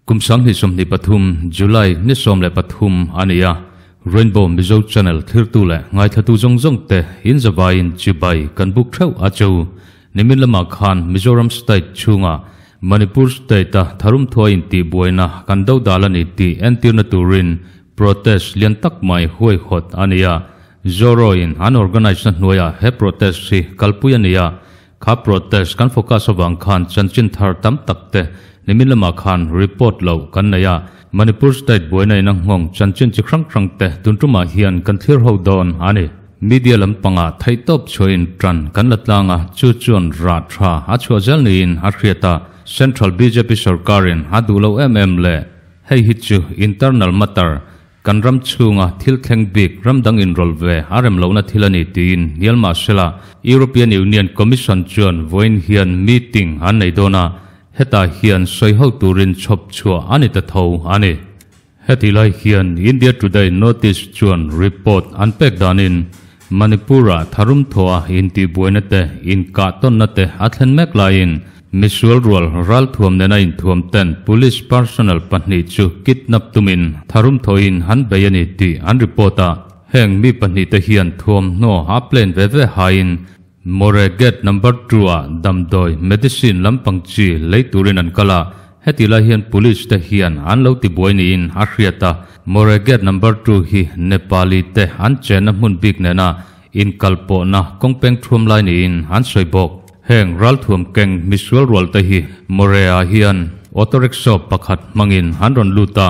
Kum 2023 July ni 13 a ni a, Rainbow Mizo Channel thirtu leh ngaithlatu zawng zawng te in zavaiin chibai kan buk theuh a chu. Nimin lamah khan Mizoram State chhunga Manipur State-a tharum thuai intihbuaina kan do dal a ni tih entirna turin protest lian tak mai huaihawt a ni a. Zoro-in an organise na hnuaiah he protest hi kalpui a ni a. Kha protest kan focus avang khan chanchin thar tam tak te nimin lamah khan report loh kan nei a. Manipur state buaina in a nghawng chanchin chi hrang hrang te tun tumah hian kan thlir ho dawn a ni. Media lampangah theihtawp chhuahin tan kan la tlang a, chu chuan rah tha a chhuah zel niin a hriat a. Central bjp sorkarin a duh lo em em le. Hei hi chu internal matter Kan ram chhunga thil thleng bik ram dang inrawlh ve a rem lohna thil a ni tiin hnial mah sela, European Union Commission chuan vawiin hian meeting an nei dawn a, hetah hian sawi ho turin chhawp chhuah a ni ta tho a ni. Hetih lai hian India Today notice chuan report an pek danin Manipur-ah tharum thawha intihbuaina te, inkahtawnna te a thlen mek laiin Misual rual ralthuam nena inthuam ten police personnel pahnih chu kidnap tumin tharum thawhin an bei a ni tih an report a. Heng mi pahnih te hian thuamhnaw a plane ve ve haiin More Gate number 2 ah damdawi, medicine, lampang chi lei turin an kal a, heti lai hian police te hian an lo tibuai niin a hriat a. More Gate number 2 hi Nepali te an chenna hmun bik nena Inkalpawhna kawngpeng thuam lai niin an sawi bawk. Heng ralthuam keng misual rual te hi Morea hian auto rickshaw pakhat hmangin an rawn lut a,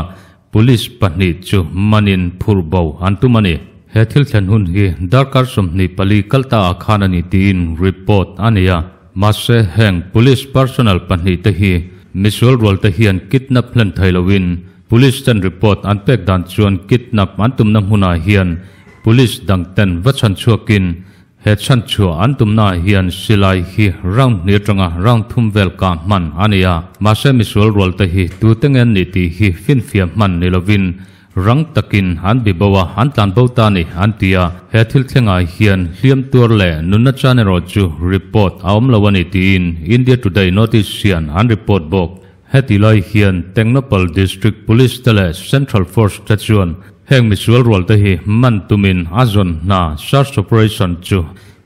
police pahnih chu manin phurh bo an tum a ni. He thil thlen hun hi darkar 24 kal ta ah khan a ni tiin report a nei a. Mahse heng police personnel pahnih te hi misual rual te hian kidnap hlen thei loin Police ten report an pek dan chuan kidnap an tumna hmunah hian police dang ten va chhan chhuakin he chhan chhuah an tumnaah hian silai hi round hnih atanga round thum vel kah hman a ni a. Mahse misual rual te hi tute nge an nih tih hi finfiah hman ni lovin rang takin an bi bo a, an tlan bo ta ni an ti a. He thil thlengah hian hliam tuar leh nunna chan erawh chu report a awm lo a ni tiin India Today notice hian an report bawk. Heti lai hian Tengnoupal District Police te leh Central Force te chuan heng misual rual te hi man tumin a zawn hna search operation chu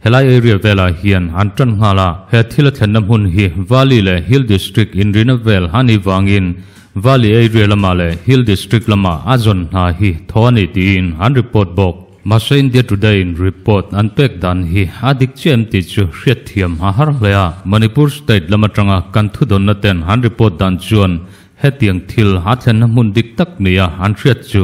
helai area velah hian an tan nghal a. He thil a thlenna hmun hi Valley leh Hill District inrina vel a nih vangin Valley area lamah leh Hill District lamah a zawn hna hi thaw a ni tiin an report bawk. Mahse India Today in report an pek dan hi a dik chiah em tih chu hriatthiam a har hle a. Manipur state lam atanga kan thudawnna ten an report dan chuan hetiang thil a thlenna hmun dik tak nia an hriat chu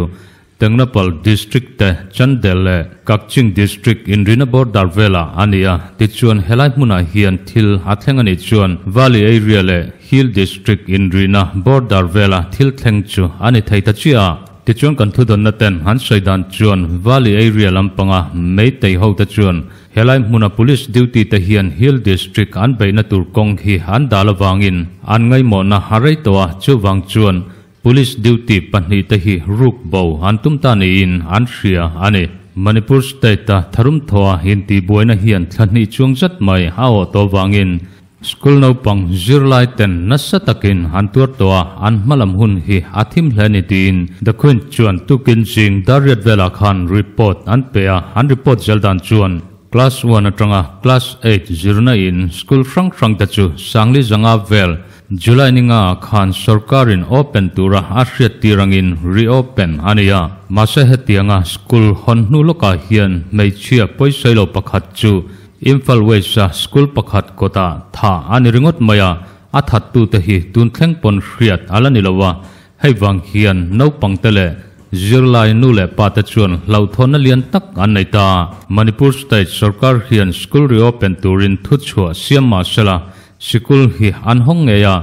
Tengnoupal district te Chandel leh Kakching district inrina border velah a ni a. Tichuan helai hmunah hian thil a thleng a nih chuan Valley area leh Hill district inrina border vela thil thleng chu a ni thei ta chiah a. Tichuan kan thudawnna ten an sawi dan chuan Valley area lampanga Meitei ho te chuan helai hmuna police duty te hian Hill District an beihna tur kawng hi an dal avangin an ngaihmawhna a rei tawh a, chuvang chuan police duty pahnih te hi ruk bo an tum ta niin an hria a ni. Manipur state-a tharum thawha intihbuaina hian thla hnih chuang zat mai a awh tawh avangin School naupang zirlai ten nasa takin an tuar tawh a, an hmalam hun hi a thim hle ni tiin The Quint chuan tukin zing dar riat velah khan report an pe a, an report zel dan chuan Class one atanga Class eight zirna in school hrang hrang te chu Sangli zanga vel July ni nga ah khan sorkarin open tura a hriat tir angin reopen a ni a, mahse hetianga school hawn hnu lawkah hian hmeichhia pawisawi lo pakhat chu Imphal West-a school pakhat kawtah tha a ni ringawt mai a, a thattute hi tun thleng pawn hriat a la ni lo a, hei vang hian naupangte leh zirlai nu leh pate chuan hlauhthawnna lian tak an nei ta. Manipur State sorkar hian school reopen turin thuchhuah siam mah sela, sikul hi an hawng ngei a,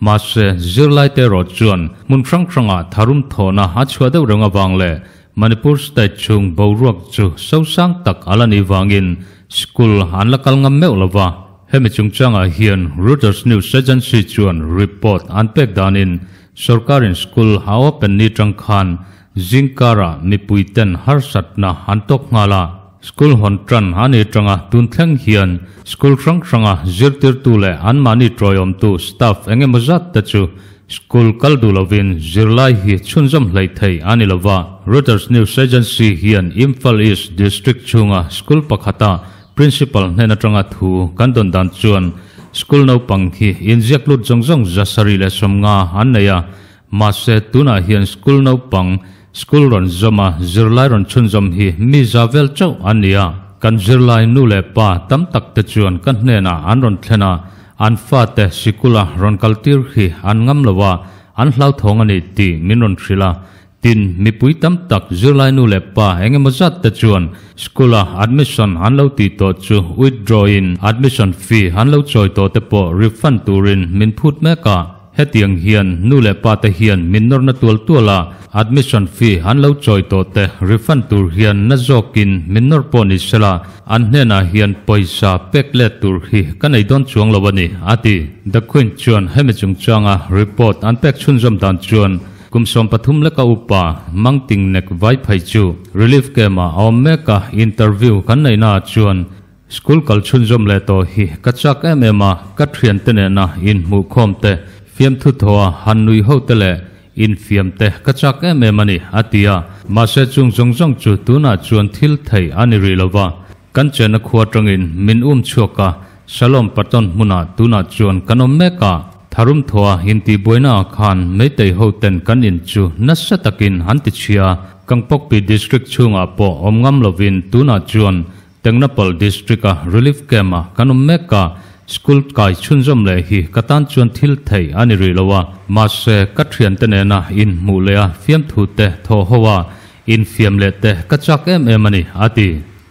mahse zirlaite erawh chuan hmun hrang hrangah tharum thawhna a chhuah deuh reng avang leh Manipur state chhung boruak chu sosang tak a la nih vangin school an la kal ngam meuh lo va. Hemi chungchangah hian Reuters news agency chuan report an pek danin sorkarin school a open ni tang khan zingkarah mipui ten harsatna an tawk nghal a. School hawn tan a ni tanga tun thleng hian school hrang hranga zirtirtu leh anmahni tawiawmtu staff engemaw zat te chu School kal duh lovin zirlai hi chhunzawm hleih theih a ni lova. Reuters news agency hian Imphal East District chhunga school pakhata principal hnen atanga thu kan dawn dan chuan school naupang hi inziak lut zawng zawng 750 an nei a, mahse tunah hian school naupang school rawn zawma zirlai rawn chhunzawm hi mi za vel chauh an ni a. Kan zirlai nu leh pa tam tak te chuan ka hnenah an rawn thlen a, an fate sikula rawn kal tir hi an ngam lo a, an hlauthawng a ni tih min rawn hrilh a. Tin, mipui tam tak zirlai nu leh pa eng emaw zat te chuan school-a admission an lo tih tawh chu withdraw in admission fee an lo chawi tawh te pawh refund turin min phut mek a. Hetiang hian nu leh pa te hian min nawrna tual tual a, admission fee an lo chawi tawh te refund tur hian na zawkin min nawr pawh ni sela, an hnenah hian pawisa pek let tur hi ka nei dawn chuang lo a ni, a ti. The Quint chuan hemi chungchanga report an pek chhunzawm dan chuan kum 13 leka upa Mangting Nek Vaiphai chu relief camp-ah a awm mek a, interview kan neihnaah chuan School kal chhunzawm leh tawh hi ka chak em em a, ka thiante nena inhmuhkhawm te, fiamthu thaw a han nui ho te leh infiam te ka chak em em a ni, a ti a. Mahse chung zawng zawng chu tunah chuan thil theih a ni rih lo va, kan chenna khua atangin min um chhuak a, Shalom Patton hmunah tunah chuan kan awm mek a. Tharum thaw a intihbuaina ah khan Meitei ho ten kan in chu nasa takin an ti chhia a, Kangpokpi District chhungah pawh awm ngam lovin tunah chuan Tengnaupal District-a Relief Camp-a kan awm mek a, school kai chhunzawm leh hi ka tan chuan thil theih a ni rih lo a, mahse ka thiante nena inhmuh leh a fiamthu te thawh ho a, infiam leh te ka chak em em a ni, a ti.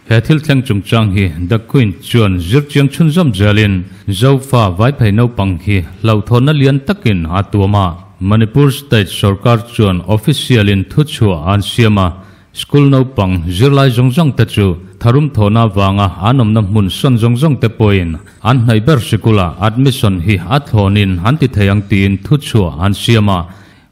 He thil thleng chungchang hi The Queen chuan zirchiang chhunzawm zelin Zofa vaiphei naupang hi hlauhthawnna lian takin a tuam a. Manipur State sorkar chuan official-in thuchhuah an siam a, School naupang zirlai zawng zawng te chu tharum thawhna avanga an awmna hmun sawn zawng zawng te pawhin an hnaih ber sikula admission hi a thlawnin an ti thei ang tiin thuchhuah an siam a.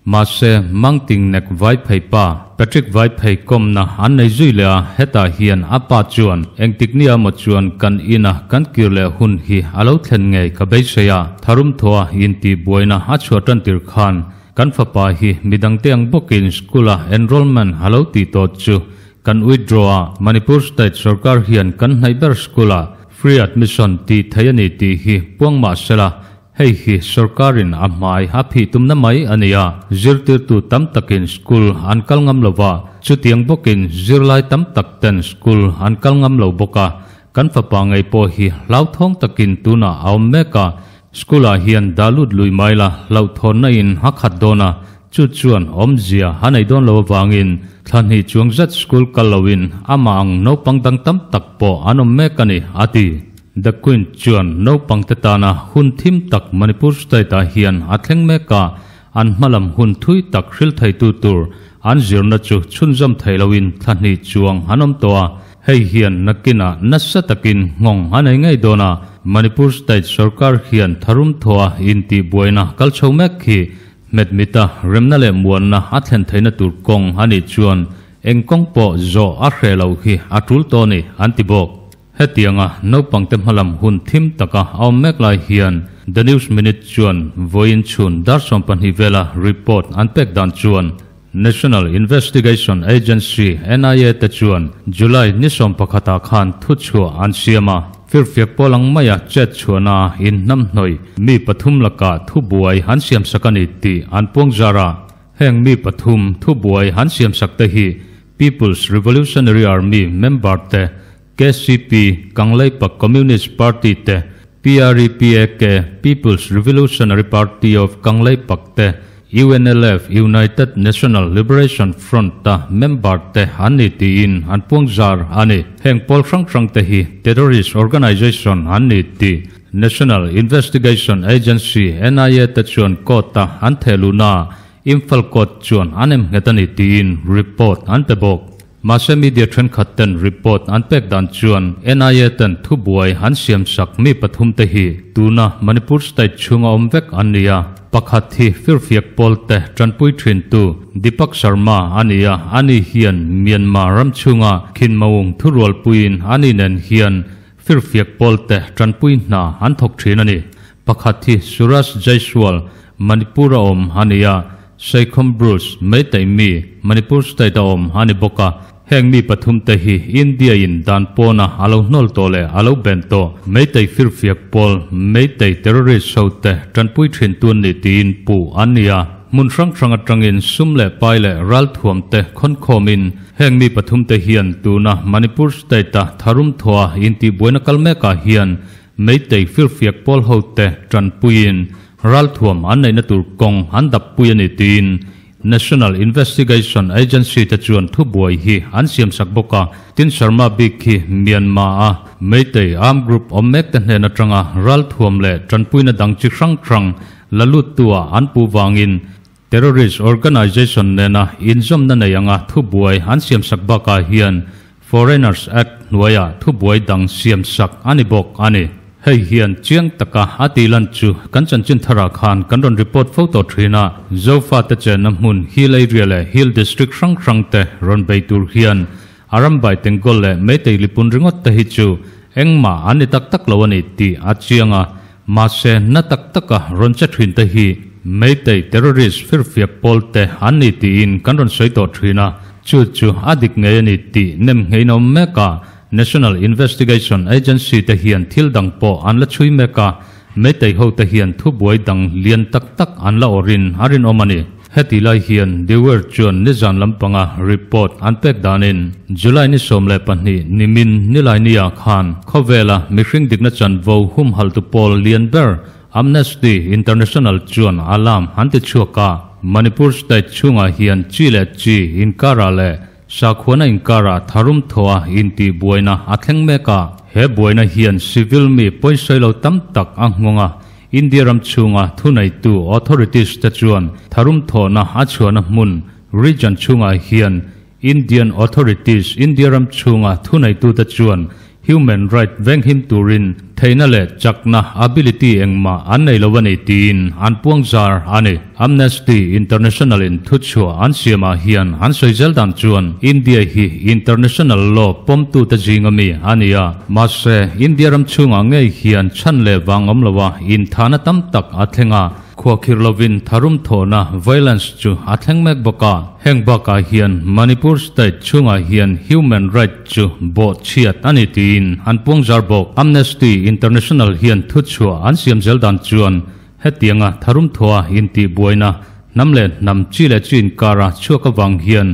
Mahse, Mangting nek Vaiphei pa Patrick Vaiphei kawmna an nei zui leh a, hetah hian a pa chuan engtik nia maw chuan kan ina kan kir leh hun hi a lo thlen ngei ka beisei a, tharum thawha intihbuaina a chhuah tan tir khan Kan fapa hi midangte ang bawkin school-a enrollment a lo tih tawh chu kan withdraw a, Manipur state sorkar hian kan hnaih ber school-a free admission tih theih a ni tih hi puang mah sela, hei hi sorkarin a hmai a phih tumna mai a ni a, zirtirtu tam takin school an kal ngam lo va, chutiang bawkin zirlai tam tak ten school an kal ngam lo bawk a, kan fapa ngei pawh hi hlauthawng takin tunah a awm mek a, School ah hian dah lut lui mai la, hlauhthawnna in a khat dawn a, chu chuan awmzia a nei dawn lo avangin thla hnih chuang zet school kal loin amah ang naupang dang tam tak pawh an awm mek a ni, a ti. The Queen chuan naupang te tana hun thim tak Manipur state ah hian a thleng mek a, an hmalam hun thui tak hril theitu tur an zirna chu chhunzawm thei loin thla hnih chuang an awm tawh a, Hei hian nakinah nasa takin nghawng a nei ngei dawn a, Manipur state sorkar hian tharum thawha intihbuaina kal chho mek hi hmet mita remna leh muanna a thlen theihna tur kawng a nih chuan eng kawng pawh zawh a hreh loh hi a tul tawh a ni, an ti bawk. Hetianga naupangte hmalam hun thim taka a awm mek lai hian The News Minute chuan vawiin chhun dar 12 vela report an pek dan chuan National Investigation Agency, NIA, te chuan July ni 11 ah khan thuchhuah an siam a, firfiak pawl ang maia chet chhuahna inhnamhnawih mi pathum lakah thubuai an siamsak a ni tih an puangzar a. Heng mi pathum thubuai an siamsak te hi People's Revolutionary Army member te, KCP, Kangleipak Communist Party te, PREPAK, People's Revolutionary Party of Kangleipak te, UNLF, United National Liberation Front, a member te an ni tiin an puangzar a ni. Heng pawl hrang hrang te hi terrorist organization an ni tih National Investigation Agency, NIA, te chuan court-a an thehluhnaah Imphal Court chuan an emnghet a ni tiin report an pe bawk. Mahse media thenkhat ten report an pek dan chuan NIA ten thubuai an siamsak mi pathum te hi tuna Manipur state chhunga awm vek an ni a, pakhat hi firfiak pawl te tanpui thin tu Deepak Sharma a ni a, ani hian Myanmar ram chhunga Khinmaung thurualpuiin ani nen hian firfiak pawl te tanpui hna an thawk thin a ni. Pakhat hi Suraj Jaiswal, Manipur-a awm a ni a, Saikhom Bruce, Meitei mi, Manipur state-a awm a ni bawk a. Heng mi pathumte hi India-in dan pawna a lo hnawl tawh leh a lo ben tawh Meitei firfiak pawl, Meitei terrorist hote tanpui thin tu an ni tiin puh an ni a. Hmun hrang hrang atangin sum leh pai leh ralthuamte khawnkhawmin heng mi pathumte hian tuna Manipur state-a tharum thawha intihbuaina kal mekah hian Meitei firfiak pawl hote tanpuiin ralthuam an neihna tur kawng an dappui a ni tiin National Investigation Agency te chuan thubuai hi an siamsak bawk a, tin Sharma bik hi Myanmar-a Meitei armed group awm mek te hnen atanga ralthuam leh tanpuina dang chi hrang hrang la luttu-ah an puh vangin terrorist organization nena inzawmna nei anga thubuai an siamsak bakah hian Foreigners Act hnuaiah thubuai dang siamsak a ni bawk a ni. Hei hian chiang taka a tih lan chu kan chanchin tharah khan kan rawn report fo tawh thin a, Zofate chenna hmun Hill Area leh Hill District hrang hrang te rawn bei tur hian a ram bai Tengkawl leh Meitei lipun ringawt te hi chu engmah an ni tak tak lo a ni tih a chiang a, mahse na tak taka rawn che thin te hi Meitei terrorist firfiak pawl te an ni tiin kan rawn sawi tawh thin a, chu chu a dik ngei a ni tih nem ngeiin a awm mek a. National Investigation Agency te hian thil dang pawh an la chhui mek a, Meitei ho te hian thubuai dang lian tak tak an la awrhin a rinawm a ni. Heti lai hian Dewar chuan nizan lampanga report an pek danin July ni 12 nimin Nilaini-ah khan khawvela mihring dikna chanvo humhaltu pawl lian ber Amnesty International chuan alarm an ti chhuak a, Manipur state chhungah hian chi leh chi inkarah leh Sakhuana inkarah tharum thawha intihbuaina a thleng mek a. He buaina hian civil mi pawisawi lo tam tak a nghawng a, India ram chhunga thuneitu authorities te chuan tharum thawhna a chhuahna hmun region chhungah hian Indian authorities India ram chhunga thuneitute chuan Human right venghim turin theihna leh chakna, ability, engmah an nei lo a ni tiin an puang zar a ni. Amnesty International in thuchhuah an siamah hian an sawi zel dan chuan India hi international law pawmtute zinga mi a ni a, mahse India ram chhungah ngei hian chhan leh vang awm loa inthahna tam tak a thleng a, Khuakhir lovin tharum thawhna, violence, chu a thleng mek bawk a. Heng bakah hian Manipur state chhungah hian human right chu bawhchhiat a ni tiin an puangzar bawk. Amnesty International hian thuchhuah an siam zel dan chuan hetianga tharum thawha intihbuaina hnam leh hnam chi leh chi inkara chhuak avang hian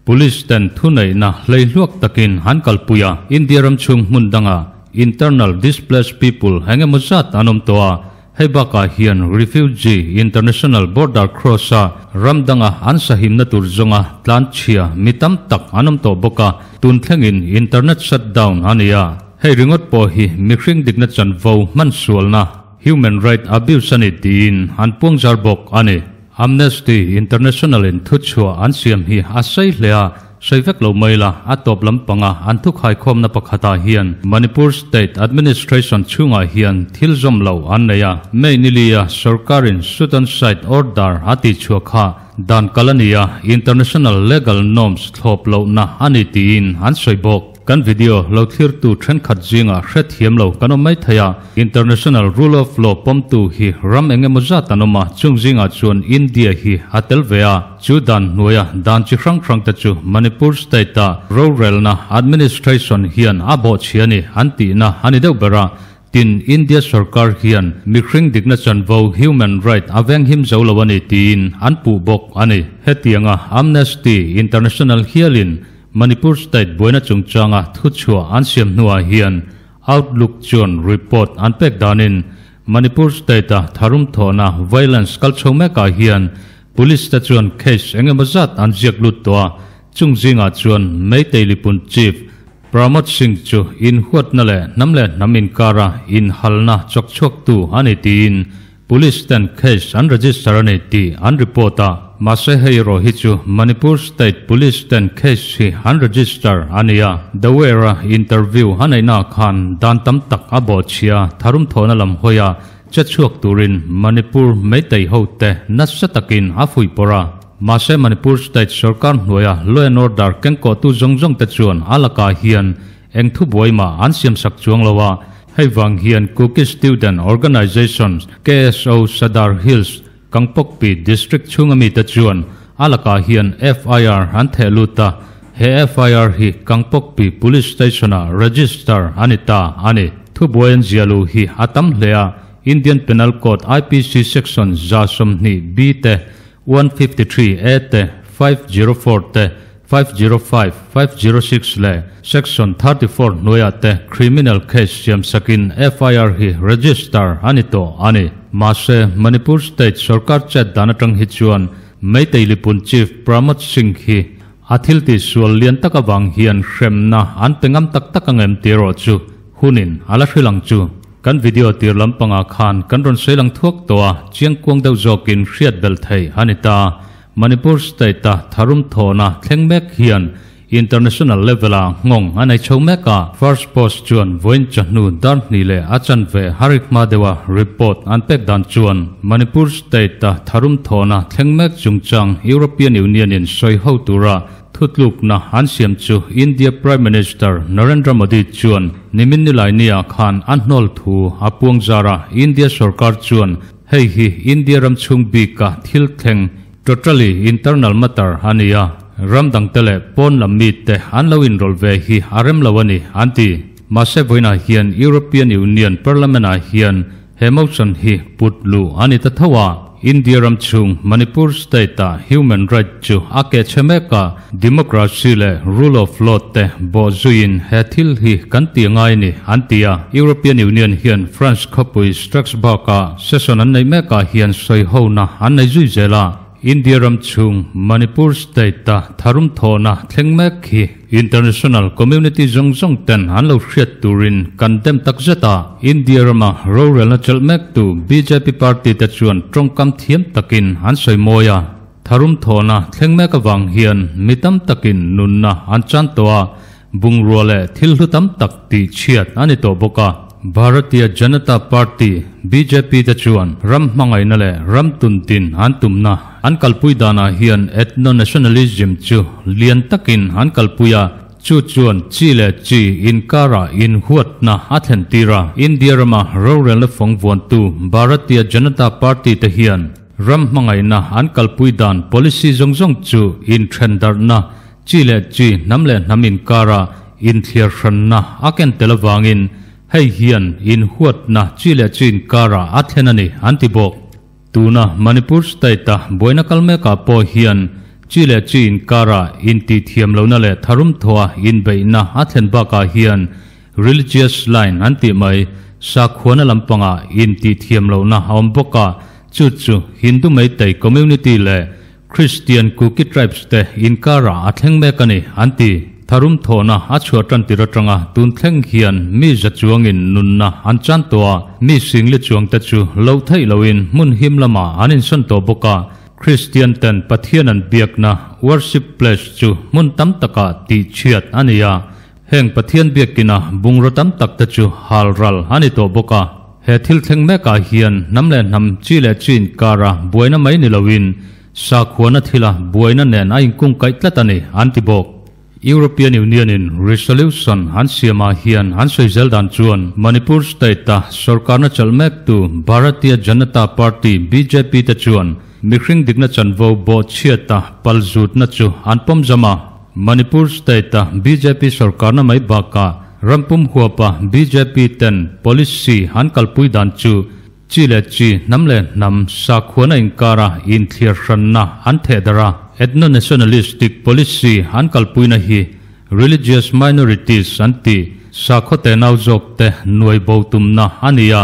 Police ten thuneihna hleihluak takin an kalpui a, India ram chhung hmun danga internal displaced people eng emaw zat an awm tawh a, Hei bakah hian Refugee International Border Cross-a ram danga an sahimna tur zawnga tlanchhia mi tam tak an awm tawh bawk a, tun thlengin internet shutdown a ni a. Hei ringawt pawh hi mihring dikna chanvo hmansualna, human right abuse, a ni tiin an puangzar bawk a ni. Amnesty International-in thuchhuah an siam hi a sei hle a, sawi vek lo mai la, a tawp lampanga an thukhaikhawmna pakhatah hian Manipur State Administration chhungah hian thil zawm lo an nei a. May nilia sorkarin shoot on sight order a tihchhuah kha dan kal a ni a, international legal norms thlawp lohna a ni tiin an sawi bawk. Kan video lo thlirtu thenkhat zingah hrethiam lo kan awm mai thei a, International Rule of Law pawmtu hi ram eng emaw zat an awm a, chung zingah chuan India hi a tel ve a, chu dan hnuaia dan chi hrang hrang te chu Manipur State-a rorelna, administration, hian a bawhchhia a ni an tihna a ni deuh ber a, tin India sorkar hian mihring dikna chanvo, human right, a venghim zo lo a ni tiin an puh bawk a ni. Hetianga Amnesty International hialin Manipur State buaina chungchanga thuchhuah an siam hnuah hian Outlook chuan report an pek danin Manipur State-a tharum thawhna violence kal chho mekah hian Police te chuan case eng emaw zat an ziak lut tawh a, chung zingah chuan Meitei Lipun Chief Pramod Singh chu inhuatna leh hnam leh hnam inkara inhalna chawkchhuaktu a ni tiin Police ten case an register a ni tih an report a, mahse hei erawh hi chu Manipur State Police ten case hi an register a ni a. The Wire-a interview a neihnaah khan dan tam tak a bawhchhia tharum thawhna lam hawi a, che chhuak turin Manipur Meitei hote nasa takin a fuihpawrh a. Mahse Manipur State sorkar hnuaia law and order kengkawhtu zawng zawng te chuan a lakah hian Eng thubuai mah an siamsak chuang lo a, hei vang hian Kuki Student Organization, KSO, Sadar Hills, Kangpokpi District chhunga mite chuan a lakah hian FIR an theh lut a, he FIR hi Kangpokpi Police Station-ah register a ni ta a ni. Thubuai an ziah luh hi a tam hle a, Indian Penal Code IPC Section 120B te, 153A te, 504 te, 505, 506 leh Section 34 hnuaiah te criminal case siam sakin FIR hi register a ni tawh a ni. Mahse, Manipur State sorkar chet dan atang hi chuan Meitei Lipun Chief Pramod Singh hi a thil tihsual lian tak avang hian hremna an pe ngam tak tak angem tih erawh chu hunin a la hrilh ang chu. Kan video tir lampangah khan kan rawn sawi lang thuak tawh a, chiangkuang deuh zawkin hriat belh theih a ni ta. Manipur State-a tharum thawhna thleng mek hian International level-ah nghawng a nei chho mek a. First Post chuan vawiin chawhnu dar hnih leh a chanve harik hma deuha report an pek dan chuan Manipur State-a tharum thawhna thleng mek chungchang European Union-in sawi ho tura Thutlukna an siam chu India Prime Minister Narendra Modi chuan nimin Nilaini-ah khan a hnawl thu a puang zar a, India sorkar chuan hei hi India ram chhung bika thil thleng, totally internal matter, a ni a, ram dangte leh pawn lam mite an lo inrawlh ve hi a rem lo a ni, an ti. Mahse vawiinah hian European Union Parliament-ah hian He motion hi put luh a ni ta tho a, India ram chhung Manipur state-ah human right chu a keh chhe mek a, democracy leh rule of law te bawh zuiin he thil hi kan tih ngai a ni, an ti a. European Union hian France khawpui Strasbourg-ah session an neih mekah hian sawihona an nei zui zel a. India ram chhung Manipur state-a tharum thawhna thleng mek hi international community zawng zawng ten an lo hriat turin kan dem tak zet a. India rama rorelna chelh mektu bjp party te chuan tawngkam thiam takin an sawi mawi a. Tharum thawhna thleng mek avang hian mi tam takin nunna an chan tawh a, Bungrua leh thil hlu tam tak tih chhiat a ni tawh bawk a. Bharatiya Janata Party, bjp, te chuan ram hmangaihna leh ram tuntin an tumna an kalpui danah hian ethno-nationalism chu lian takin an kalpui a, chu chuan chi leh chi inkarah inhuatna a thlen tir a. India rama rorelna fawng vuantu Bharatiya Janata Party te hian ram hmangaihna an kalpui dan policy zawng zawng chu inthendarhna Chi leh chi, hnam leh hnam inkara inthliar hranna a ken tel avangin hei hian inhuatna chi leh chi inkara a thlen a ni, an ti bawk. Tuna Manipur state-a buaina kal mekah pawh hian chi leh chi inkara intihthiam lohna leh tharum thawha inbeihna a thlen bakah hian religious line an tih mai sakhuana lampangah intihthiam lohna a awm bawk a, chu chu Hindu Meitei community leh Christian Kuki tribes te inkarah a thleng mek a ni, an ti. Tharum thawhna a chhuah tan tir atanga tun thleng hian mi za chuangin nunna an chan tawh a, mi singli chuang te chu loh theih lohin hmun him lamah an insawn tawh bawk a. Christian ten Pathian an biakna, worship place, chu hmun tam takah tih chhiat a ni a, heng Pathian biakina bungraw tam tak te chu hal ral a ni tawh bawk a. He thil thleng mekah hian hnam leh hnam, chi leh chi inkara buaina mai ni loin sakhuana thila buaina nen a inkungkaih tlat a ni, an ti bawk. European Union-in resolution an siamah hian an sawi zel dan chuan Manipur state-a sorkarna chalh mektu Bharatiya Janata Party, bjp, te chuan mihring dikna chanvo bawhchhiata palzutna chu an pawm zam a. Manipur state-a bjp sorkarna mai bakah Rampum huapa bjp ten policy an kalpui dan chu chi leh chi, hnam leh hnam, sakhuana inkara inthliar hranna an theh darh a. Ethno-nationalistic policy an kalpuina hi religious minorities an ti, sakhaw tenau zawk te nuai bo tumna a ni a,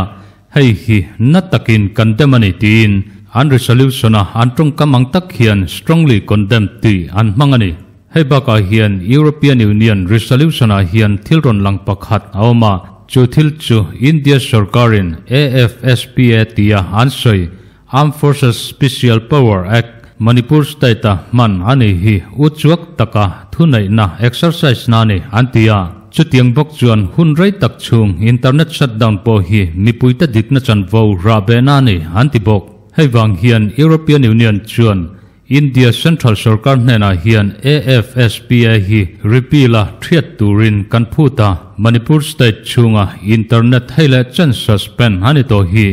hei hi na takin kan dem a ni tiin an resolution-a an tawngkam ang tak hian strongly condemned tih an hmang a ni. Hei bakah hian European Union resolution-ah hian thil rawn lang pakhat a awm a, chu thil chu India sorkarin AFSPA tia an sawi, Armed Forces Special Power Act, Manipur state-a hman a ni hi uchuak taka thuneihna exercise na a ni an ti a. Chutiang bawk chuan hun rei tak chhung internet shutdown pawh hi mipuite dikna chanvo rahbehna a ni an ti bawk. Hei vang hian European Union chuan India Central Sorkar hnenah hian AFSPA hi repeal a thiat turin kan phut a, Manipur State chhunga internet hei leh chen suspend a ni tawh hi.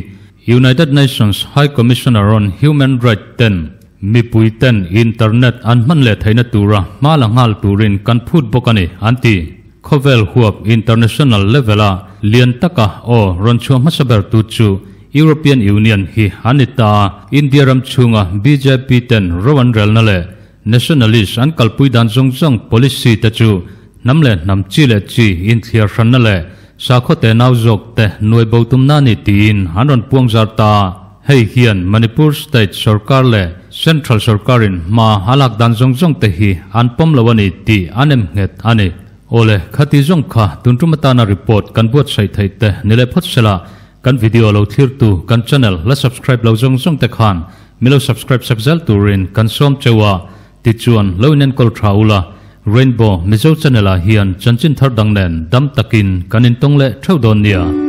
United Nations High Commissioner on Human Rights ten mipui ten internet an hman leh theihna tura hma la nghal turin kan phut bawk a ni, an ti. Khawvel huap international level-a lian taka aw rawn chhuah hmasa ber tu chu European Union hi an ni ta a, India ram chhunga bjp ten ro an relna leh nationalist an kalpui dan zawng zawng policy te chu hnam leh hnam chi leh chi inthliar hranna leh sakhaw te nau zawk te nuai bo tumna a ni tiin an rawn puang zar ta a. Hei hian Manipur state sorkar leh central sorkarin hma a lak dan zawng zawng te hi an pawm lo a ni tih an em nghet a ni. Awle, khati zawng kha tun tum atana report kan buatsaih theih te ni leh phawt sela, kan video lo thlirtu kan channel la subscribe lo zawng zawng te khan mi lo subscribe sak zel turin kan sawm cheu a, tichuan lo inenkawl tha ula, Rainbow Mizo channel ah hian chanchin thar dang nen dam takin kan intawng leh theuh dawn nia.